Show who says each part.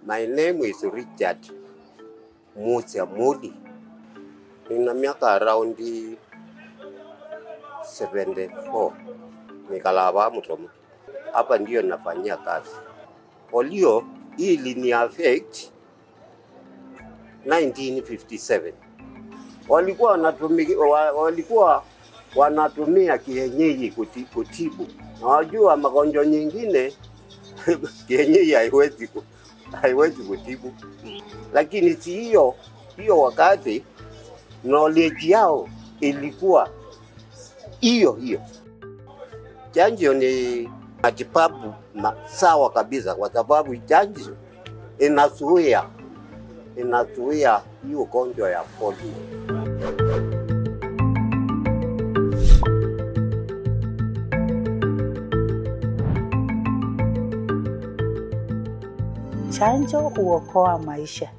Speaker 1: My name is Richard Musia Mudi. Nina miaka around 74. Nikalava Mutomo. Hapa ndio nafanyia kazi. Polio hii ilini affect 1957. Walikuwa wanatumia kienyeji kutibu. Na wajua magonjwa nyingine kienyeji haiwezi kutibu. Lakini si hiyo wakati knowledge yao ilikuwa hiyo hiyo. Chanjo ni matibabu sawa kabisa, kwa sababu chanjo inazuia hiyo ugonjwa ya polio.
Speaker 2: Chanjo huokoa maisha.